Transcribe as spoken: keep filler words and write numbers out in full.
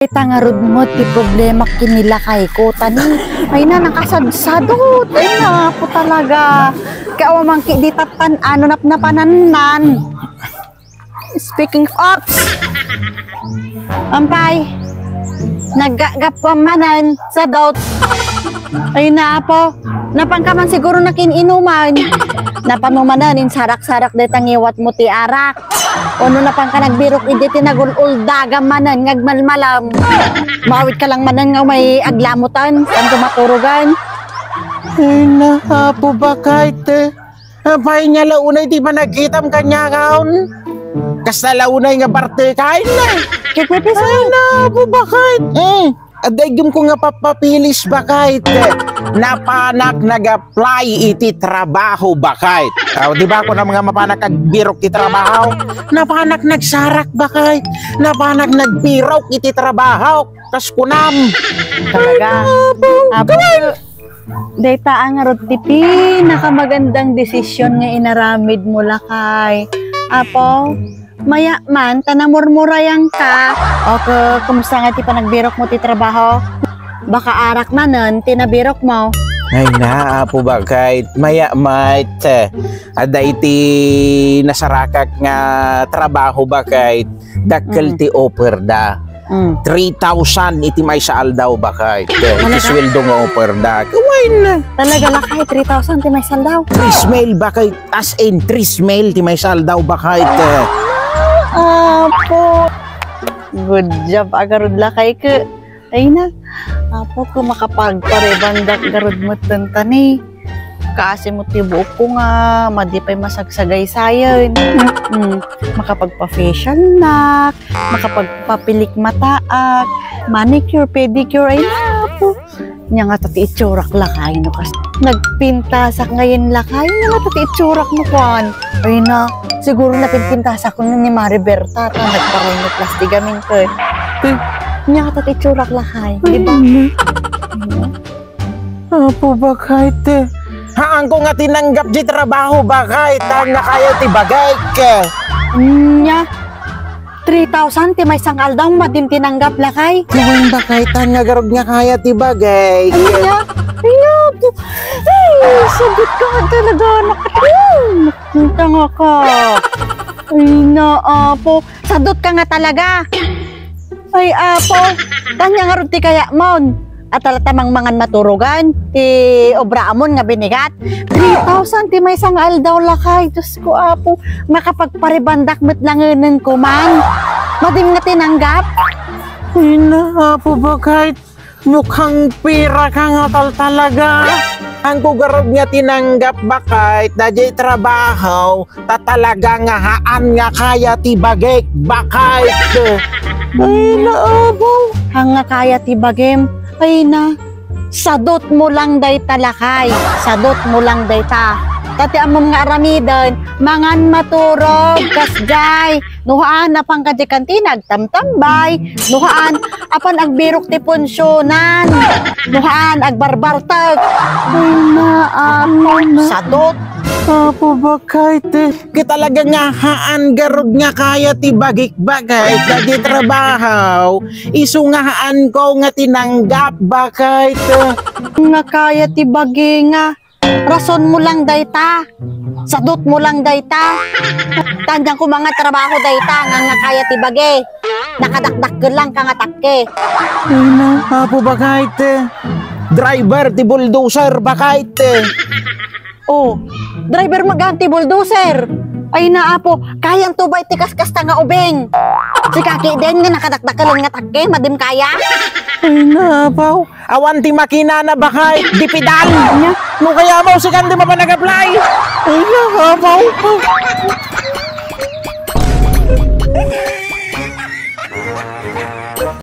Ita ngarud met ti problema ken ni lakayko, tani. Ay na, nakasadsadot. Ay na, apo talaga. Kaya awan man ki di tattan-, ano, napnapanannan. Speaking of, ampay, naggapgap ko manen, sadot. Ay na, apo. Napanka man siguro nakin-inuman. Napan mo manen, insarak-sarak dayta ngiwat mo ti arak. Ono napanka nagbirok idi ti nagul-uldagam manen, ngagmalmalam. Maawit ka lang manen nga may aglamutan, saan ko maturugan? Ay na, apo, bakit? Apay nga la unay ti panagkitam kaniakon? Kasta la unay nga parte kain na. Kikwipisan. Ay na, apo, bakit? Mm. Adda igem ko nga papapilis, bakit? Napanak nag-apply iti trabaho, bakit? Aw, di ba ako na mga mapanak agbirok ti trabaho? Napanak nagsarak, bakit? Napanak nagbirok iti trabaho. Kas kunam. Talaga. Apo, dayta a ngarud ti pinakamagandang desisyon nga inaramid mo, lakay. Apo, maya man, ta namurmurayan ka. O, ku-, kumusta nga ti panagbirok mo ti trabaho? Baka arak manen ti nabirok mo. Ay na, apo, bakit? Maya, mait. Adda iti nasarakak nga trabaho, bakit? Dakkel Mm. ti offer da. Mm. Three thousand iti maysa aldaw, bakit? Iti Talaga? sweldo nga offer da. Kawain na. Talaga, lakay, three thousand ti maysa aldaw? Three mil, bakit? As in, three mil ti maysa aldaw, bakit? Apo. Good job, agarud, lakay, ke. Ay na, apo, ku makapagparebandak garud met tani. Kaasi mo ti buok ko nga, madi pay masagsagaysayan. Mm. Makapagpa-facial nak, makapagpapilik mataak, manicure, pedicure, ay na, apo. Nya nga ta ti itsurak lakay no kas. Nagpintasak ngayon lakay, nya nga ta ti itsurak no kuan. Ay na, siguro napinpintasak ko ni Mari Berta, ta nagparoy no plastic amin ko. Eh, nya nga ta ti itsurak lakay, di ba? Apo, bakit? Haanko nga tinanggap di trabaho, bakit? Haan nga kaya ti bagik. Nya, three thousand ti maysa nga aldaw, madim tinanggap, lakay. Kuman, bakit? Haan nga garud nga kaya ti bagik. Anya? Ay, apo. Ay, sagot ka nga talaga, anak. Ay, nakita nga ka. Ay, na, apo. Sadot ka nga talaga. Ay, apo. Tanya nga rod ti kaya mon. At talatamang mangan maturugan. Ti obra amon nga binigat. Three thousand ti maysa nga aldaw, lakay. Diyos ko, apo. Makapagparibandak met langeneng kuman. Madim nga tinanggap. Ay na, apo, bakit? Mukhang pira ka nga tal talaga. Ang kugarod nga tinanggap, bakit? Dayjay trabaho, ta talaga nga haan nga kaya ti bagik, bakit? Ay, naabaw. Haan nga kaya ti bagim. Ay na, sadot mo lang dayta, lakay. Sadot mo lang dayta. Ta ti ammom nga aramiden, mangan maturog, kasjay. No haan, apan kadi kanti nagtamtambay. No haan, apan agbirok ti punsionan. No haan, agbarbartek. Ay, naapo. Sadot. Apo, bakit? Ket talaga nga haan garud nga kaya ti bagik, bakit? Daydi trabaho, isu nga haanko nga tinanggap, bakit? Nga kaya ti bagi nga rason mo lang dayta. Sadot mo lang dayta. Tandian ko mga trabaho dayta nga, nga kaya ti bagi. Nakadakdakkel lang ka nga takke. Ay na, apo, bakit? Driver ti bulldozer, bakit? Oh, driver magan ti bulldozer. Ay na, apo, kayam to bay ti kaskasta nga ubing. Sika kiden nga nakadakdakkel nga takke, madim kaya? Ay na, apo. Awan ti makinana, bakit? Di pedal. Nya? No kaya mo, sikan di mapanag-apply. Ay, abaw.